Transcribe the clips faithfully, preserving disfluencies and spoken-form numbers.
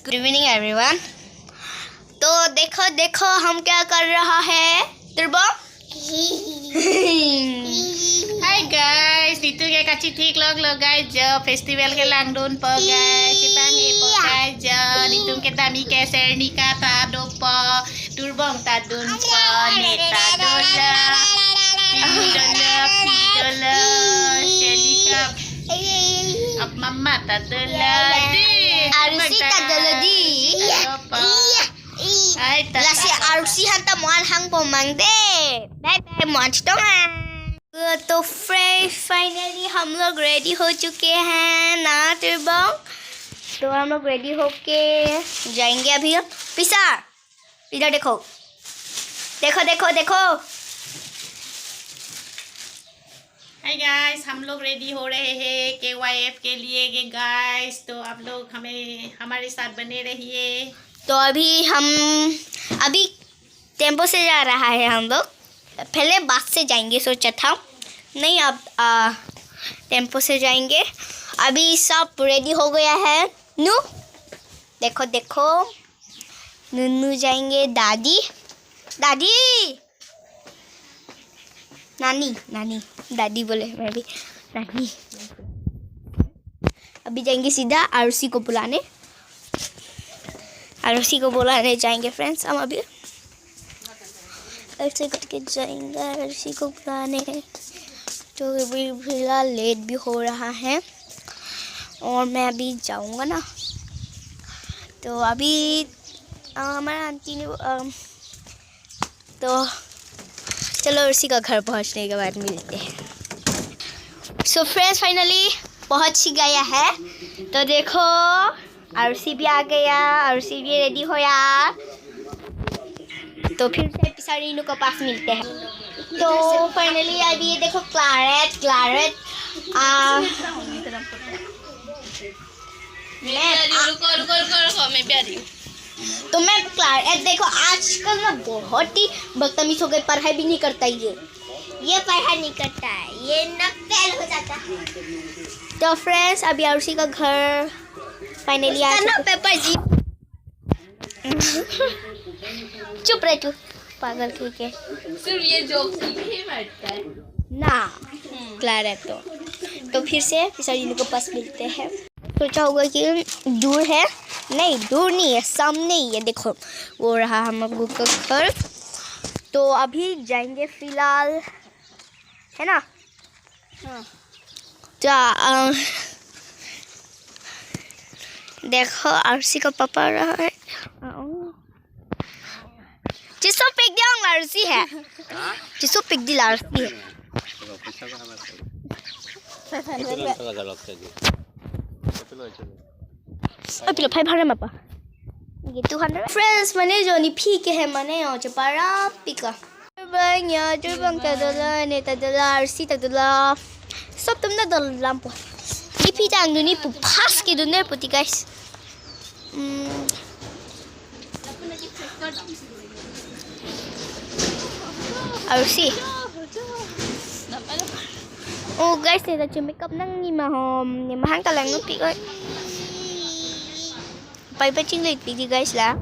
Good evening, everyone. तो देखो, देखो, हम क्या कर रहा है, तुरबोंग? Hi guys, netum ke kachithik lok lo guys, jo festival kelangdunpo guys, chepang-ipo guys, jo netum ke dami ke Sernika ta dopo, Turbong ta dunpo, Ne ta dolo, Pini dolo, Pi dolo, Sernika, ap mama ta dolo, di, Arusi ta dolo, di. Dopo. Ai, ta, lasi ta, ta, Arusi han ta mo-an hangpo mang de. Bye bye, mo-an chetong an. तो friends, finally हम लोग रेडी हो चुके हैं ना, तुरबोंग? तो हम लोग रेडी होके जाएंगे अभी हम। पिसार, इधर देखो, देखो, देखो, देखो। Hi guys, हम लोग रेडी हो रहे हैं केवाईएफ के लिए के guys, तो आप लोग हमें, हमारे साथ बने रहिए। तो अभी हम, अभी टेम्पो से जा रहा है हम लोग, पहले बस से जाएंगे सोचा था, नहीं, अब आ, टेम्पो से जाएंगे। अभी सब रेडी हो गया है। नू, देखो, देखो, नूनू जाएंगे, दादी, दादी, नानी, नानी, दादी बोले मैं भी, नानी। अभी जाएंगे सीधा आरुषि को बुलाने, आरुषि को बुलाने जाएंगे फ्रेंड्स हम अभी। ऐसे करके जाएंगे आरुषि को बुलाने। तो अभी फिलहाल लेट भी हो रहा है और मैं अभी जाऊंगा ना, तो अभी अ, हमारा आंटी ने अ, तो चलो आरुषि का घर पहुंचने के बाद मिलते हैं। सो फ्रेंड्स, फाइनली पहुंच ही गया है। तो देखो, आरुषि भी आ गया, आरुषि भी रेडी होया। तो फिर से पिसारी नू के पास मिलते हैं। तो फाइनली अभी ये देखो, क्लारेट, क्लारेट, आ, मैं, रुको, रुको, रुको, रुको, मैं भी आ रही हूँ। तो मैं क्लारेट देखो, आजकल ना बहुत ही बदतमीज हो गए, पढ़ाई भी नहीं करता ये। ये पढ़ाई नहीं करता है, ये ना फेल हो जाता है। तो फ्रेंड्स, अभी आरुषि का घर फाइनली आ चुका। पेपर जी। चुप रह तू, पागल, ठीक है। सिर्फ ये जोक ही बैठता है ना। क्लारेट तो, तो फिर से पिसारी नू के पास मिलते हैं। सोचा होगा कि दूर है, नहीं, दूर नहीं है, सामने ही है। देखो, वो रहा हम लोग का घर। तो अभी जाएंगे फिलहाल, है ना? हाँ। तो अ, देखो, आरुषि का पापा रहा है। Jisu pik dia ong la Arusi he. Jisu pik di la Arusi he. Oi, pilo five hundred mapa. Gitu kan. Friends, mane jo ne phi ke he mane o chepara pika. Bang ya, jur bang ta dola, ne ta dola, Arusi ta dola. Sob atum ta dola lampo. Ne phi ta angdun ne pu phas kedun ne puti guys. Hmm. Arusi. Oh guys, ne ta chu makeup nangji ma hom, ne mahang ta langno pik oi. Pai pa chinglet pik di guys la.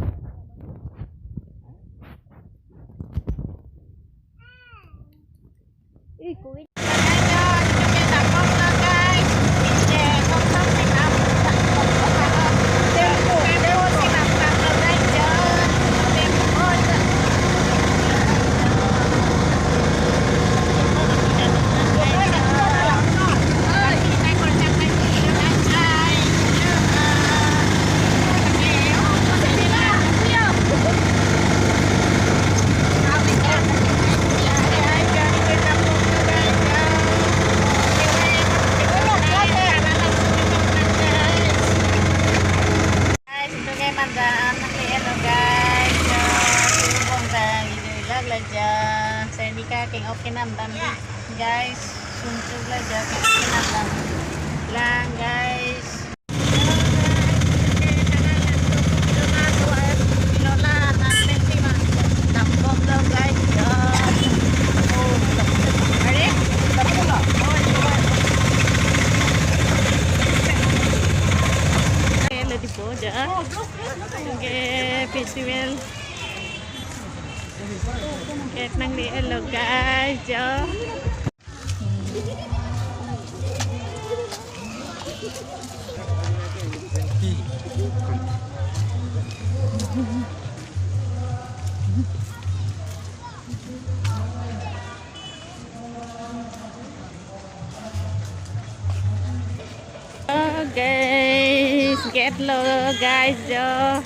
Guys, ito kay mandan, nakli-en lo, guys. So, tubong ta, video ilak la ja. Sernika king-ok kenam dam, guys. Sungchuk la ja, king-ok kenam dam lang, guys. Oh, ja. Ke festival. Ke nangle-etlo guys, ja. Oh, guys, gate lo, guys, jo.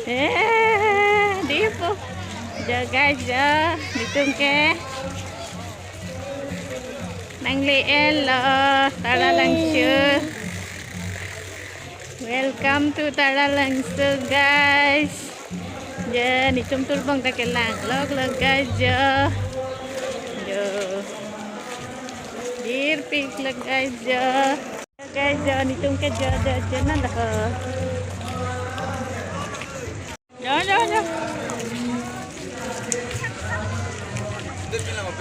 Eh, dipo. Jo, guys, jo. Netum ke nangle-etlo, Taralangso. Welcome to Taralangso, guys. Jo, netum torbong ta kelang lok lok, guys, jo. Jo. Dirpik lok, guys, jo. Guys, jo, netum ke jo, jo, jo, nang ho. Jo, jo, jo.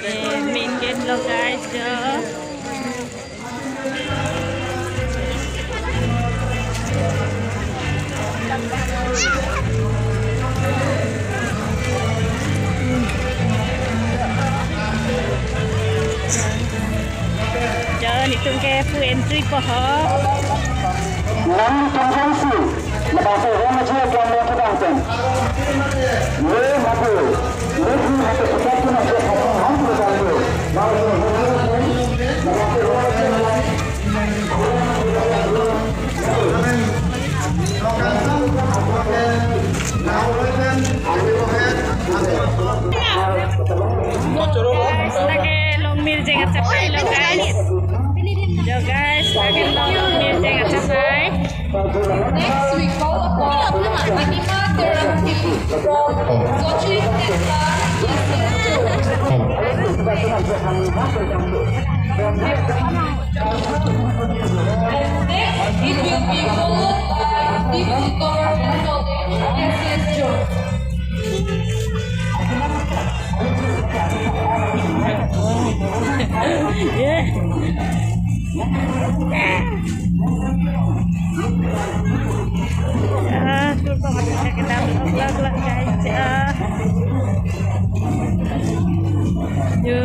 Eh, main gate lo, guys, jo. Jo, netum ke pu entry po ho. Nang tunggang si, lepas orang aja yang mau kita angkat. Ye mati, ye mati kita punya siapa pun harus kita ambil. Mau Guys, lake long mirjeng achapai lo, guys. Jo, guys, lake long mirjeng achapai. Next, we call upon Anima Terangpi from Soching Temple. And next, it will be followed by Tipu Government College, S S Jones. Yeah. Ah, torbong abang kita vlog, vlog, vlog, guys. Ah. Yo,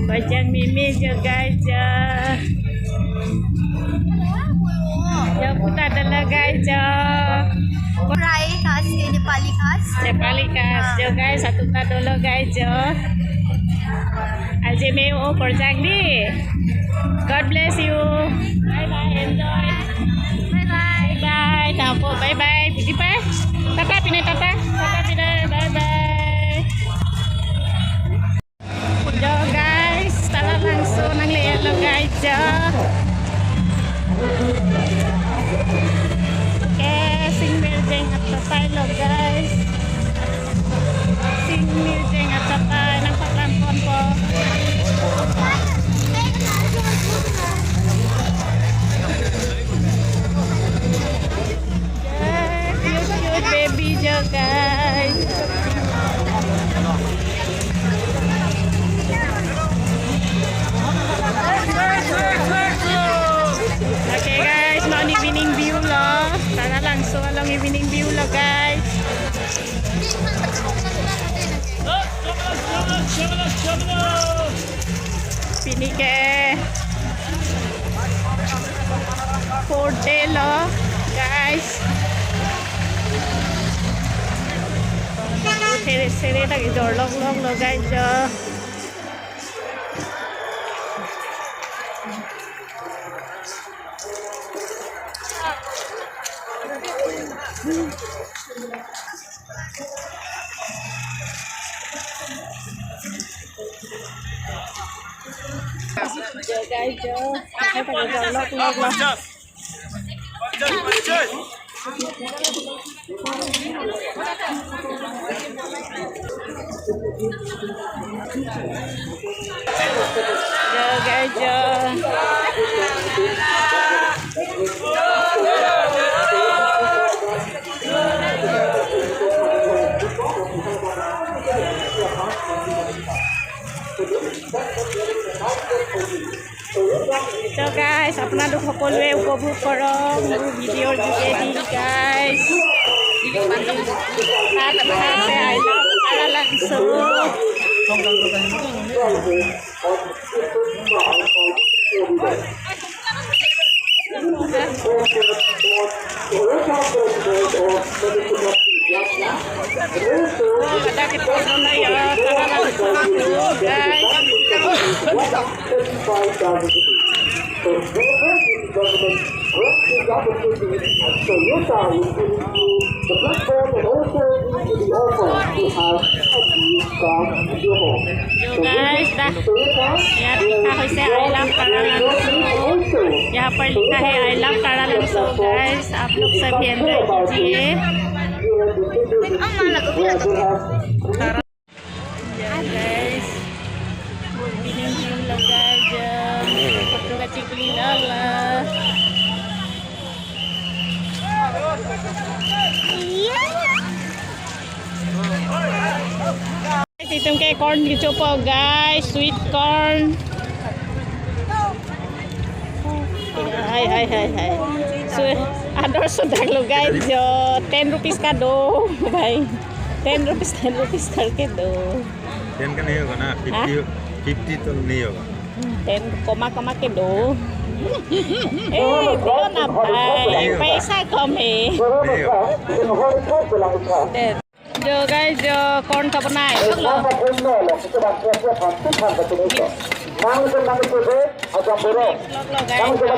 bajang mimi jo, guys, jo. Jo, puta dala, guys, jo. Fry khas ke Nepali khas. Nepali khas, jo, guys, satu ta dolo, guys, jo. Aji me-o korjang di. God bless you. Bye bye, enjoy. Bye bye. Bye bye. Tapo, bye bye. Piti pa. Tata pine, tata. Tata pine. Bye bye. Jo, guys, Taralangso nangle-etlo, guys, jo. Ke sing mirjeng achapai lo, guys. Sing mirjeng achapai nangpaklang ponpo. Guys, cute, cute baby jo, guys. Okay, guys, ma-un evening view lo. Taralangso along evening view lo, guys. Pini ke fourth day lo, guys. Sere sere ta kejor lok lok lo, guys, jo. Jo, guys, jo. So guys, আপোনালোক সকলোৱে উপভোগ কৰক মোৰ ভিডিঅ'ৰ যোগেদি guys। I love Taralangso। So guys, dah, यहाँ लिखा है I love Taralangso। यहाँ पर लिखा है I love Taralangso guys। आप लोग सभी एंजॉय कीजिए। Yeah guys, evening view lo guys, photo kachikli lala. Itum ke corn kechopo guys, sweet corn. Hai, hai, hai, hai. So, ador sudak lo guys, jo ten rupees ka do, bhai. Ten rupees, ten rupees karke do. Ten ka nahi hoga na, fifty, fifty to nahi hoga. Ten koma koma ke do. Eh, do na bhai, paisa kom hai. Nahi hoga. Ten. Jo guys, jo corn ka banai. Lok lo guys, jo.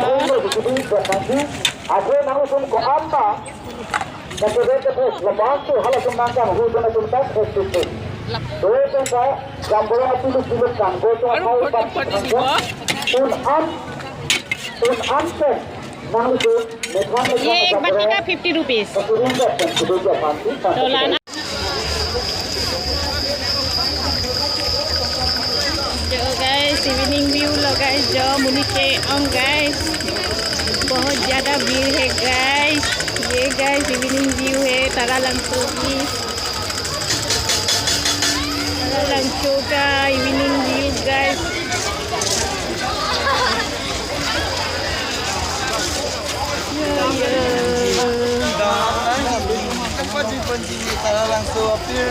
ये एक बाटी का fifty rupees। तो लाना। Jo guys, evening view lo guys, jo monit ke-ong guys, बहुत ज्यादा भीड़ है guys। ये guys, evening view है तारालंगसो की। Langchoka evening view, guys. Yeah, yeah. Langso appear.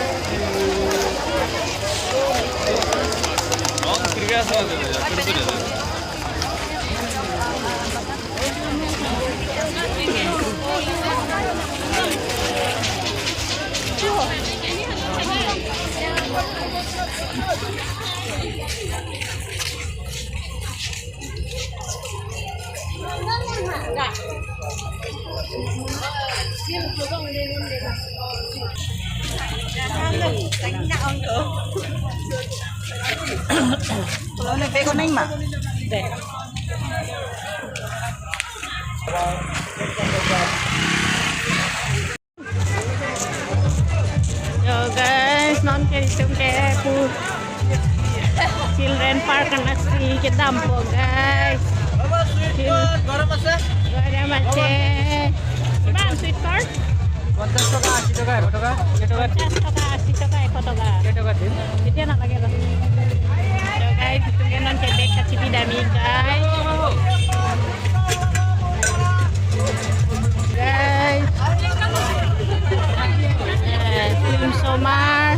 So guys, non ke itum ke pu children park anat si kedampo guys. Chil-, গৰম আছে? গৰম আছে। কিমান sweet corn? পঞ্চাশ টকা, আশী টকা, এশ টকা, কেই টকা? পঞ্চাশ টকা, আশী টকা, এশ টকা। কেই টকা দিম? এতিয়া নালাগে ৰ। So guys, itum ke non ke bag kachipidam-i guys. Guys. Eh, itum osomar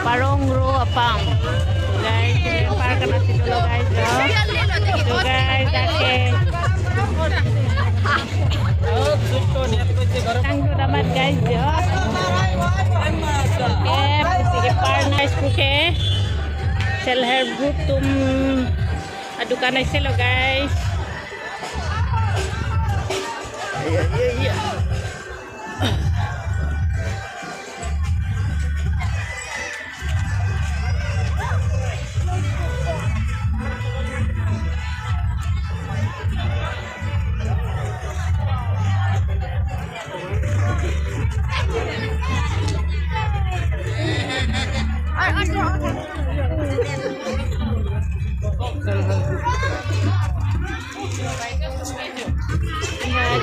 Parong Ro apam. Guys, itum park anat si dolo guys, jo. So guys, dak ke. Tangtu damat guys, jo. Eh, pusi ke park nice puke. Self help group atum adukan aiselo guys. Iya, iya, iya.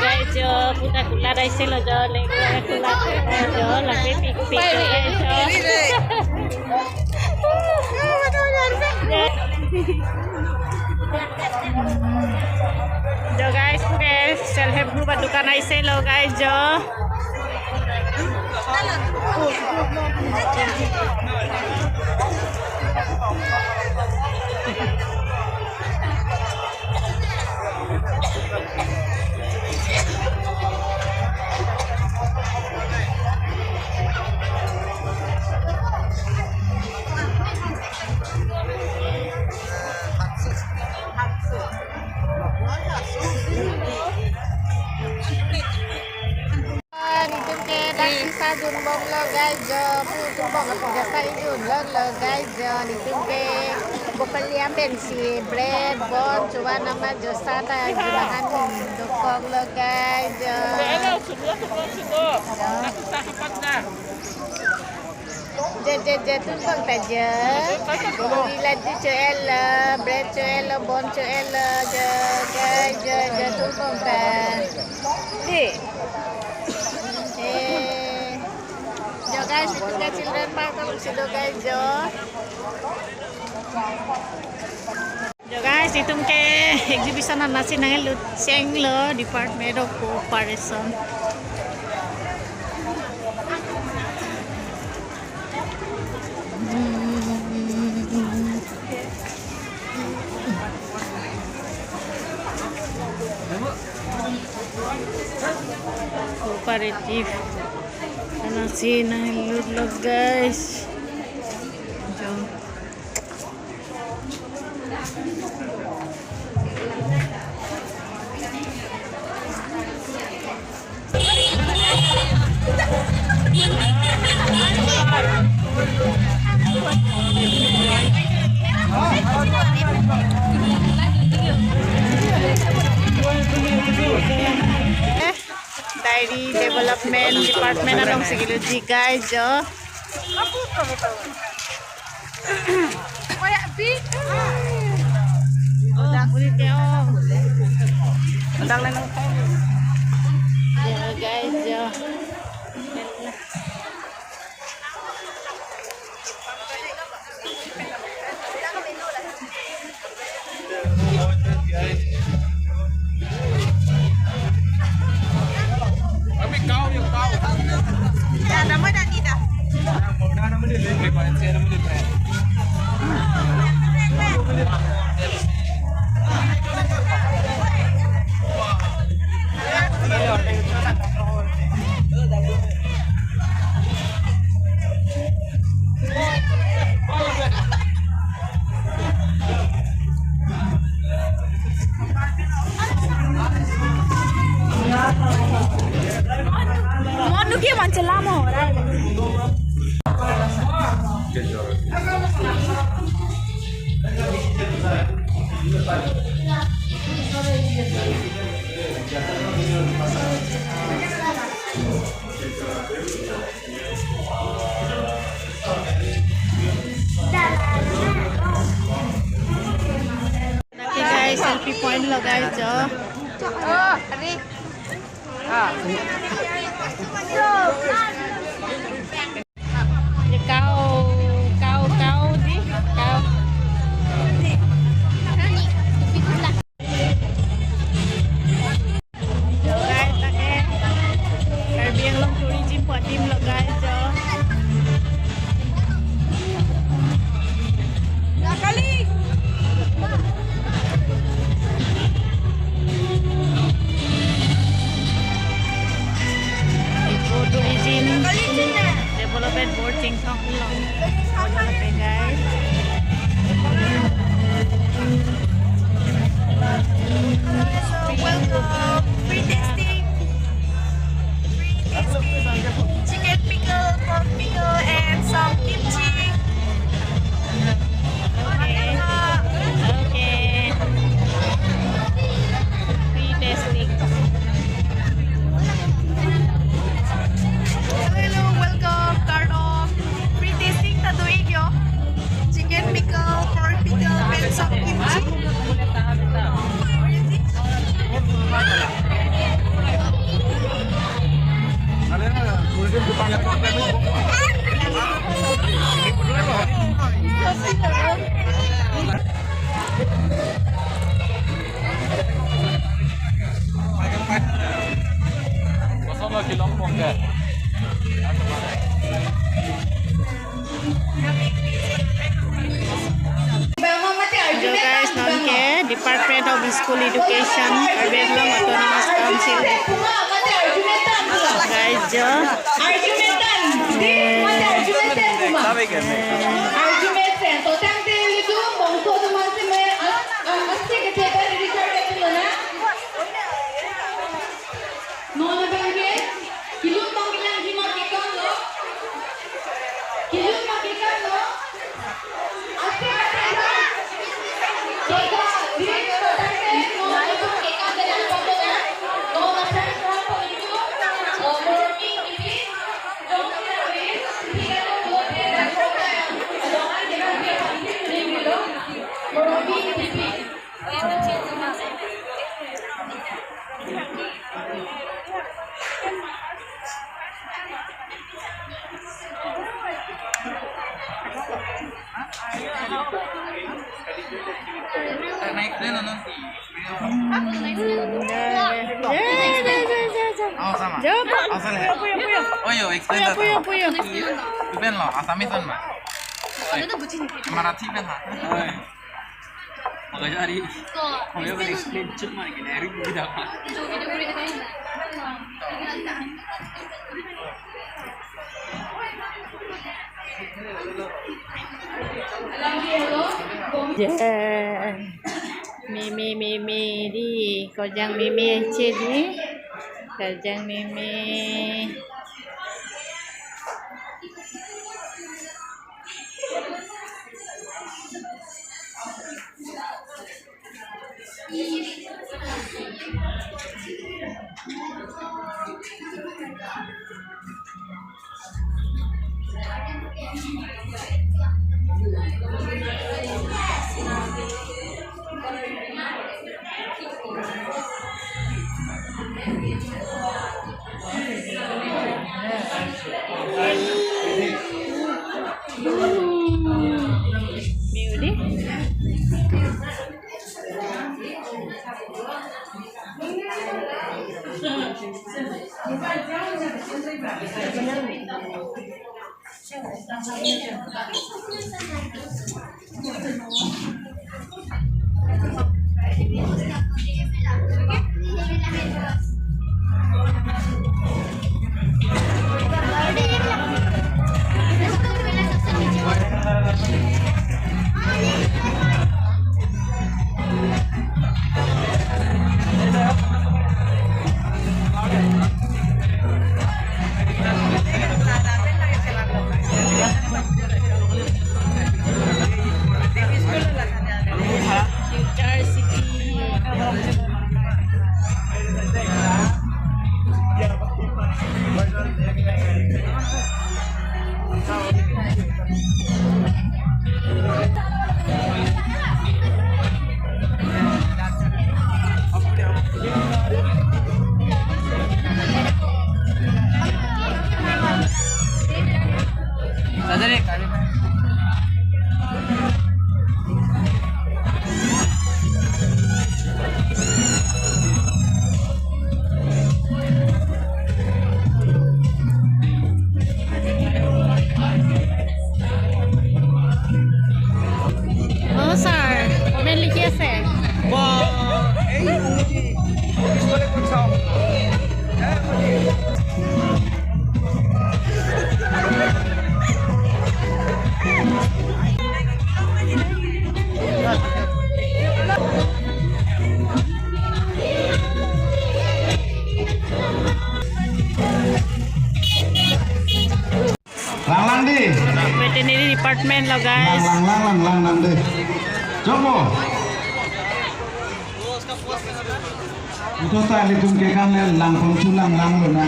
Guys, jo, puta kulat aiselo jo, lengkula kulat jo, lapen pikpik jo, guys, jo. Jo guys, okay, self help group adukan aiselo guys, jo. Netum ke dak pisa dunbomlo guys, jo, pu dunbom atum jasa ijun longlo guys, jo, netum ke bokaliam pensi bread, bon, chuan amat jo sa ta junahan dokoklo guys, jo. Je, je, je, tunbom ta je. Muri laddu cho-etlo, bread cho-etlo, bon cho-etlo, je, je, je, je, tunbom ta. Di. Eh, jo guys, netum ke children park alongsi do guys, jo. Jo guys, netum ke exhibition anatsi nanglut chenglo Department of Cooperation. Cooperative. Anatsi nanglutlo guys. Jo. Dairy Development Department alongsi keloji guys, jo. Jo, guys, jo. Monu ke manchela mo. Okay guys, selfie point lo guys, jo. Oh, hari. Ah. Ye cow, cow, cow di, cow. Guys, lake Karbi Anglong tourism pu adim lo guys, jo. Eco Tourism Development Board Chingthong along. Hello, guys. Welcome. Free tasting. Free tasting. Chicken pickle, pork pickle, and some kimchi. Okay. Okay. Free tasting. Hello, hello, welcome, Karno. Free tasting ta do-ik jo. Chicken pickle, pork pickle, and some kimchi. Hello guys, non ke Department of School Education, Karbi Anglong Autonomous Council. Guys, jo. Non abang ke, kilut tong kelang jima kekang lo. Kilut ma kekang lo. Aste aste lo. Kekang, diri ko tangte, mo itu kekang dan apa pun ya. Mo masa ko itu. Oh, mo ini, ini. Dong kira ini, tiga puluh, tiga puluh, dong aja, dia pasti ini lo. Mo ini, ini. Oh, sama. Jawab, Pak. Oh, salah. Puyo, puyo, puyo. Oh, yo, explain Puyo, that puyo, one. Puyo. Iben lo, Assamese one, Pak. Marathi pen, ha? Makanya hari, kami akan explain cuma gini, hari ini kita apa? Jeng. Mimi, mimi, di. Kojang mimi, ce di. Kojang mimi. Oh, sir. Comment likhi ase. Wah, eh, ini. Habis boleh pun sound. Eh, boleh. Lang lang di. Veterinary department lo, guys. Lang lang lang lang lang lang di. Coba. Ito ta ilitum ke kan le lang pangchu lang lang lo na.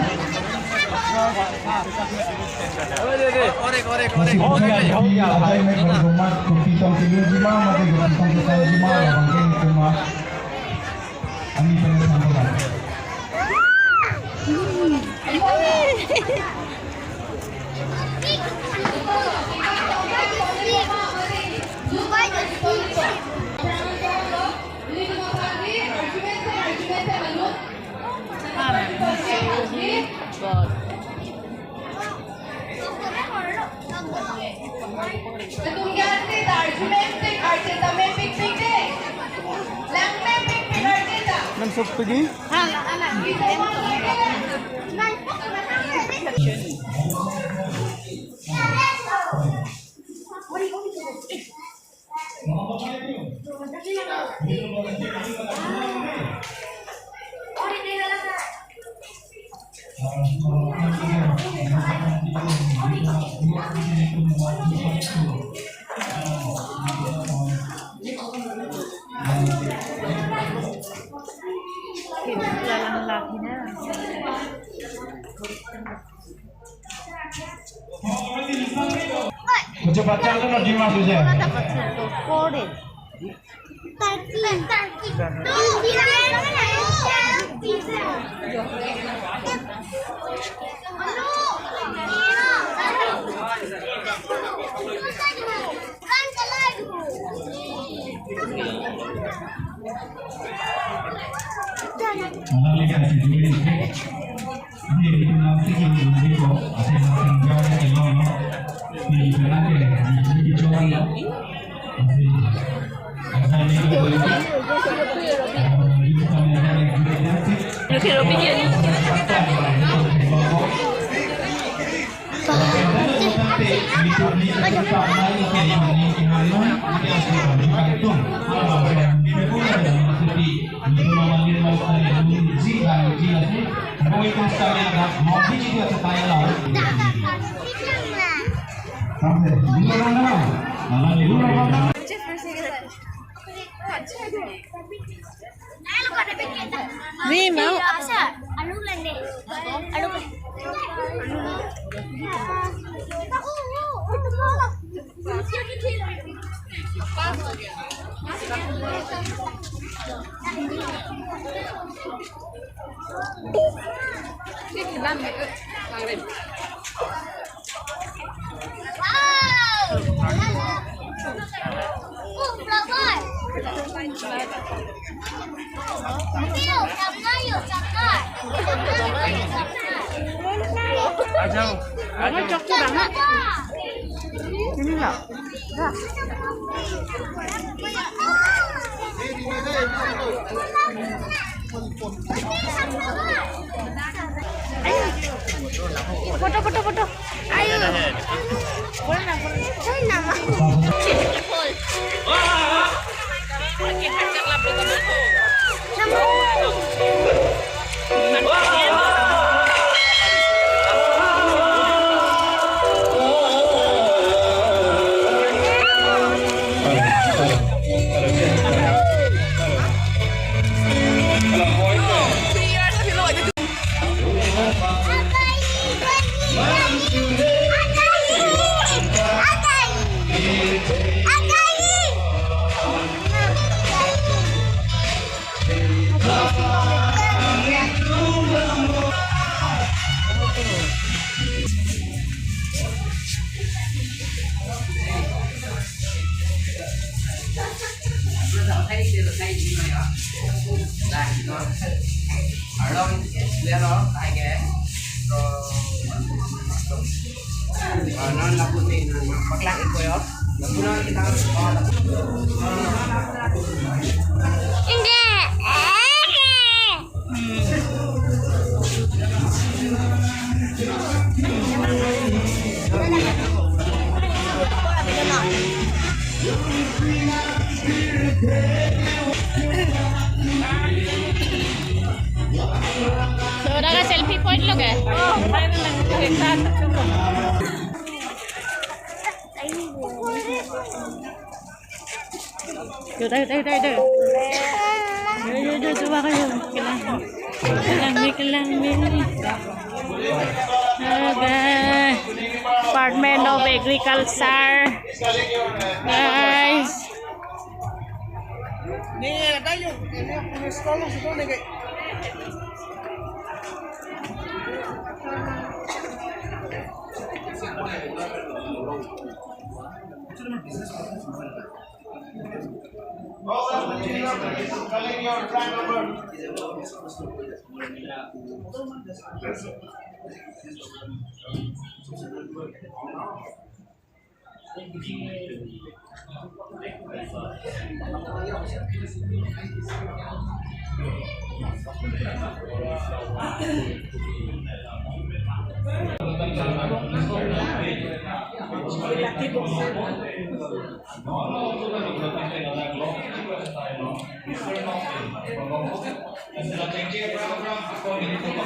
Orek, orek, orek. Masih kuda ya, ya, ada yang berdoa, kupitong kilo jima, mati kupitong kita jima, bangke kuma. Kami pada sampai. Sop pagi? Kuchepatang tu na Dimas aja. Wi, mau. Alu lande. Alu. Ajang. Ajang. Ini enggak? Foto, foto, foto. Ayo. Boleh na, boleh. Boleh na, Ma. So, dak selfie point lo ke? Yo, tayo, tayo, tayo, tayo. Yo, yo, yo, yo, baka yo. Kelang. Kelang mi, kelang mi. Hello, guys. Department of Agriculture. Guys.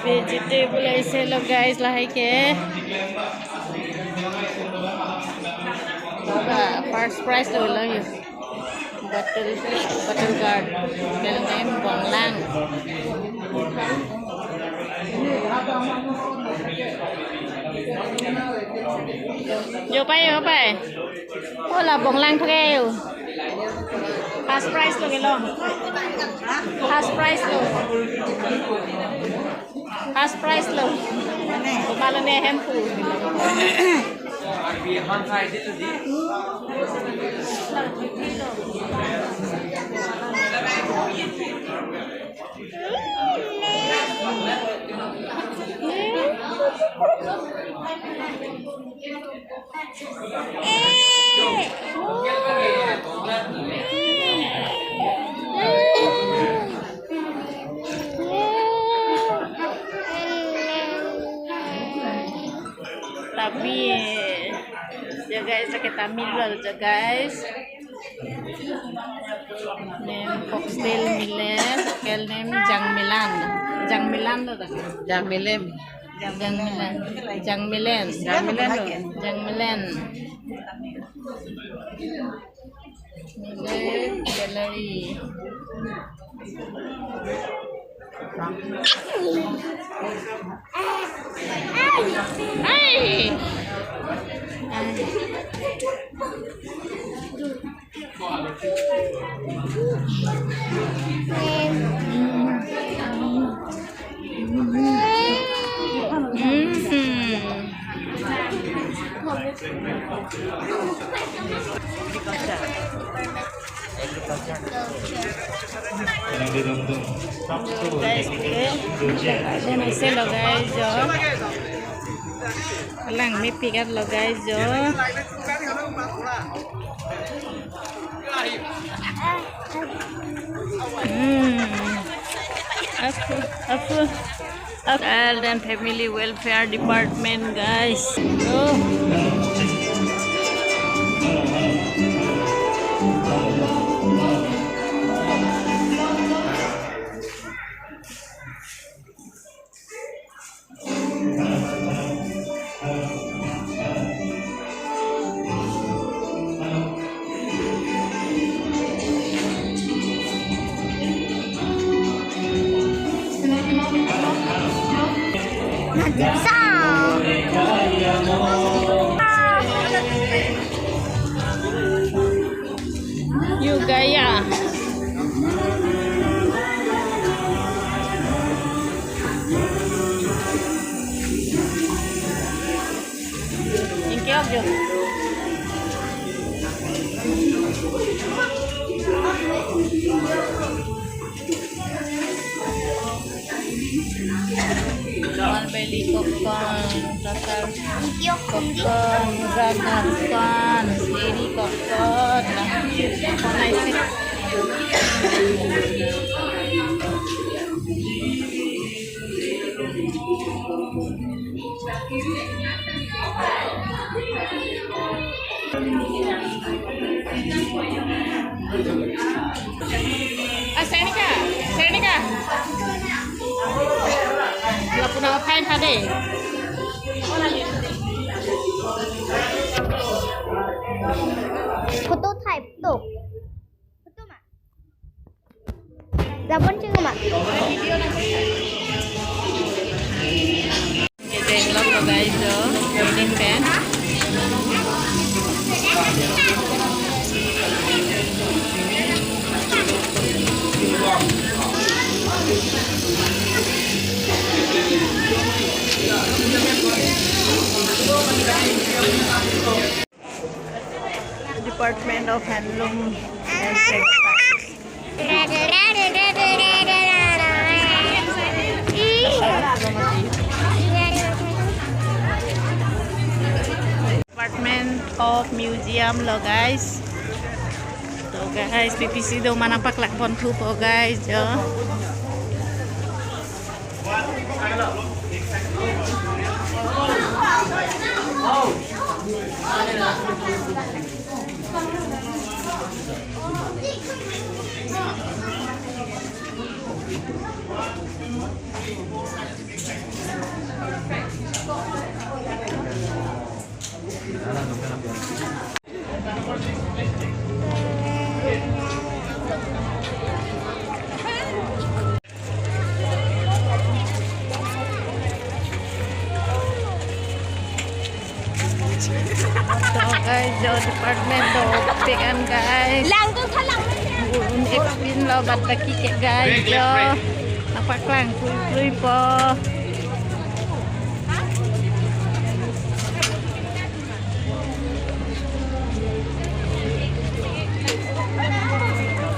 Vegetable ase lo guys, lahai ke. Ah, first prize lo lo yo. Bottle, bottle gourd. Hotel name Bonglang. Jo pai, jo pai. Hola Bonglang thok ke yo. First prize lo ke lo. First prize lo. First prize lo. Komat lo ne hempu. Tapi, jo guys, lake Tamil lo jo guys. Name foxtail millet, hotel name Jangmilan. Jangmilan lo ta? Jangmilem. Jangmilan. Jangmilan. Jangmilan lo. Jangmilan. Millet gallery. Hai. Guys, okay. Ladak garden ase lo guys, jo. Langmepik lo guys, jo. Hmm. Apu, apu. Child and Family Welfare Department, guys. Oh. Yo gaya. Ingke ok jo. Malbeli kokon, kasar kokon, raga kokon, eri kokon, konai sik. Ah, Senika, Senika. Lapu nang phai tha de. Photo type to. Photo ma. Labon chingma. Kedeng lok lo guys, jo. Kedeng pen. Department of Handloom and Textiles. Department of Museum lo guys. To guys, P P C do mana paklak pon thupo guys, jo. So guys, jo department dopik an guys. Lang ko thalang. Un explain lo bat baki ke guys, jo. Nangpaklang krui krui po.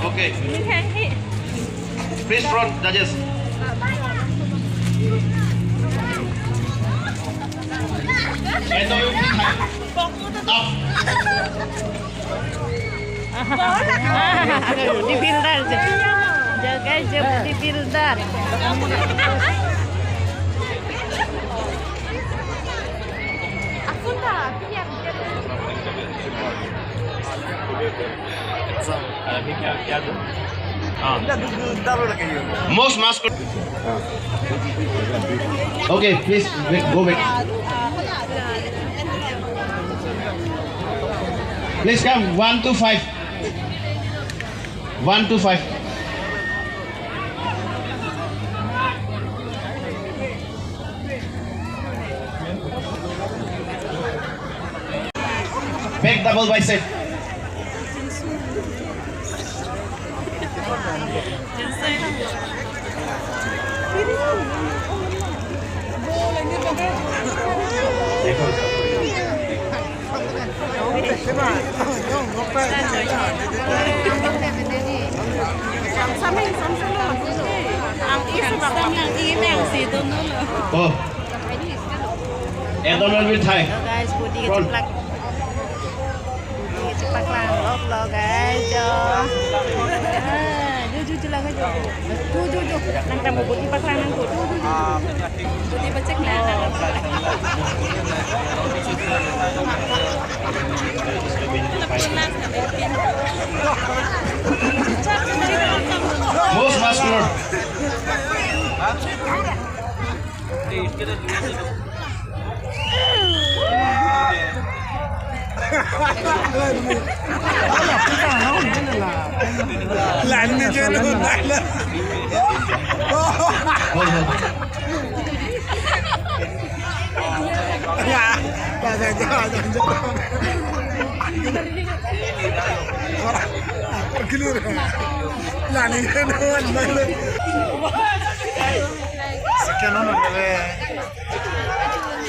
Okay. Please front, judges. Up. Bodybuilder je. Jo guys, jo bodybuilder. Aku tak, aku yang Most muscular. Okay, please wait, go back. Please come, one to five. One to five. Back double bicep. Oh. Abdomen with thigh. Hello guys, body front. Chepaklanglo, lo guys, jo. Ah, jo, jo, jo, lang jo. Jo, jo, jo. Nang tamo body paklang nang ko. Jo, jo, jo. Body pachek nang. Most muscular.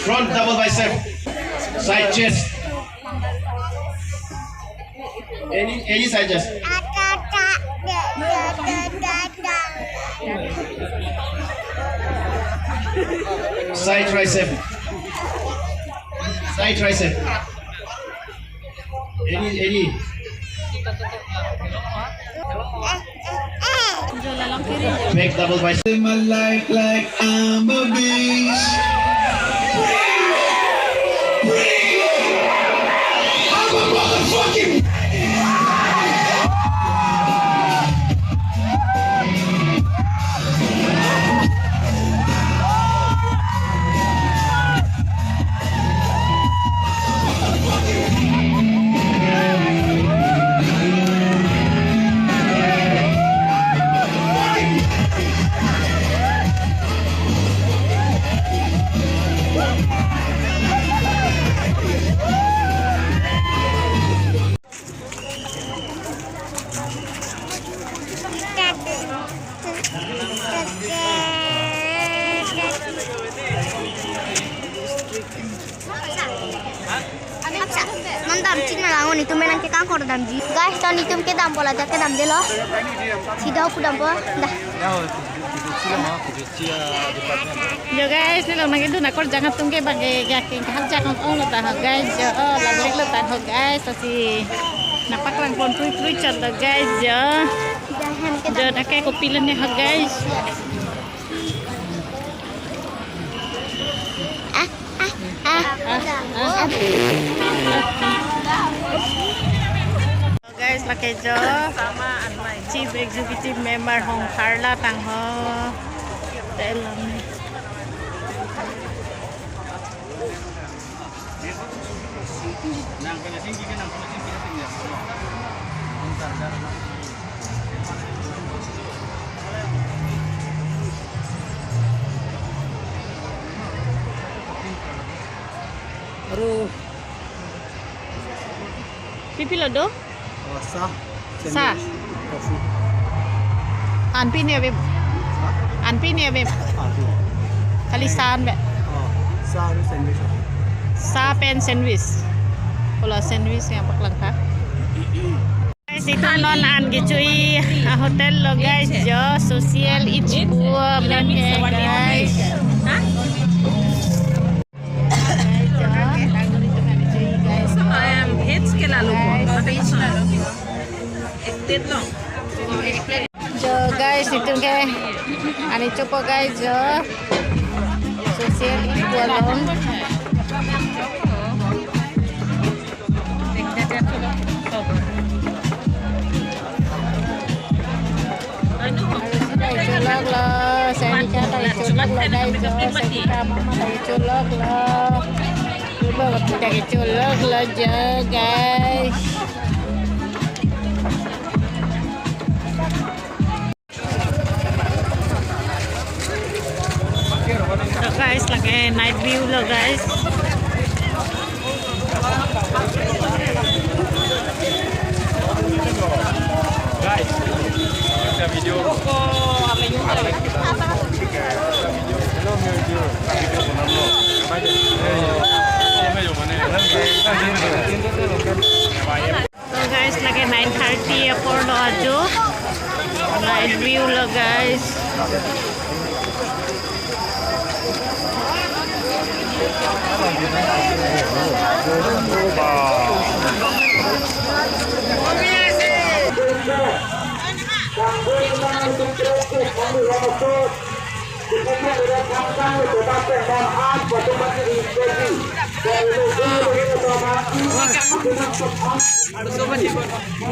Front double bicep, side chest. Any, any side chest. Side tricep. Side tricep. Any, any. Back double bicep. My life like I'm a beast. I'm a motherfucking Mane dam chikna lang, nelitum nangkekang kor damji. Guys, to nelitum kedampo, ladak kedamdelo. Sida pu dampo. Dah. Jo guys, neli nangkedun akorjang atum ke bang ke ya ke hal jang ong lo ta ho guys. Jo, oh, lalu lo ta ho guys. Lasi nangpaklang pon prui prui chot lo guys. Jo. Jo, nangke kopi lo ne ho guys. Ah, ah, ah. Ah, ah. Guys, lake jo Chief Executive Member Hongkharla tangho. Telam. Aru. Pi pi lo do? Oh, sa. Sa. Sandwich. Coffee. Anpi ne ave. Anpi ne ave. Anpi. Kali sa an ave. Oh, sa aru sandwich. Sa pen sandwich. Kola sandwich yang paklang tha. Guys, itum non an kechui a hotel lo guys, jo social eat po abang ke guys. Guys, jo. Guys, guys, itum ke ani chopo guys, jo social eat po along. Cholok lo, Sanika ta cholok lo guys, jo, Sanika mama ta cholok lo. Ibu kita cholok lo jo, guys. So guys, lake night view lo guys. Guys, kita video. Hello, hello. So guys, lake nine thirty apor lo ajo. Night view lo guys.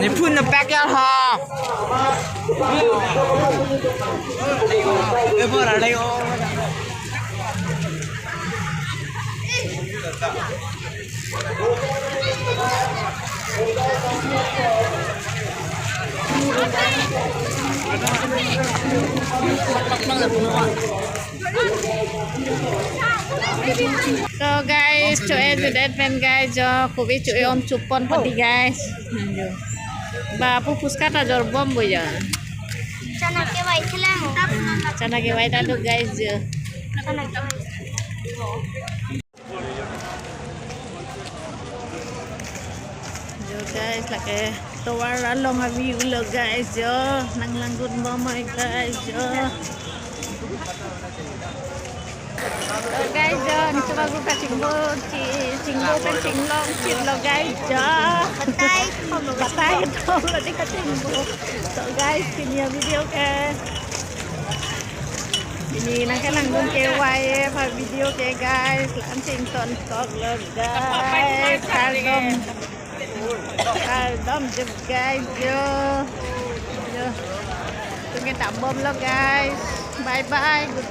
Ni phone na pack ya ha. Eh, bora dai o. So guys, cho-e judet pen guys, jo kopi cho-e om chupon padi guys. Ba pu puska ta jor bom bo ya. Chana kevai thela mo. Chana kevai ta do guys jo. Chana kevai. Jo guys, lake tovar along a view lo guys jo. Nang langdun bom oi guys jo. So guys jo, nitum agu kachingbo, chi-, chingbo kachinglong chit lo guys jo. Batai, batai thom lo di kachingbo. So guys, pini a video ke. Pini nang kelangdun kevai aphan video ke guys, la-an chington tok lo guys, kardom, kardom jup guys jo, jo, tum ke dam bom lo guys, bye bye, good night.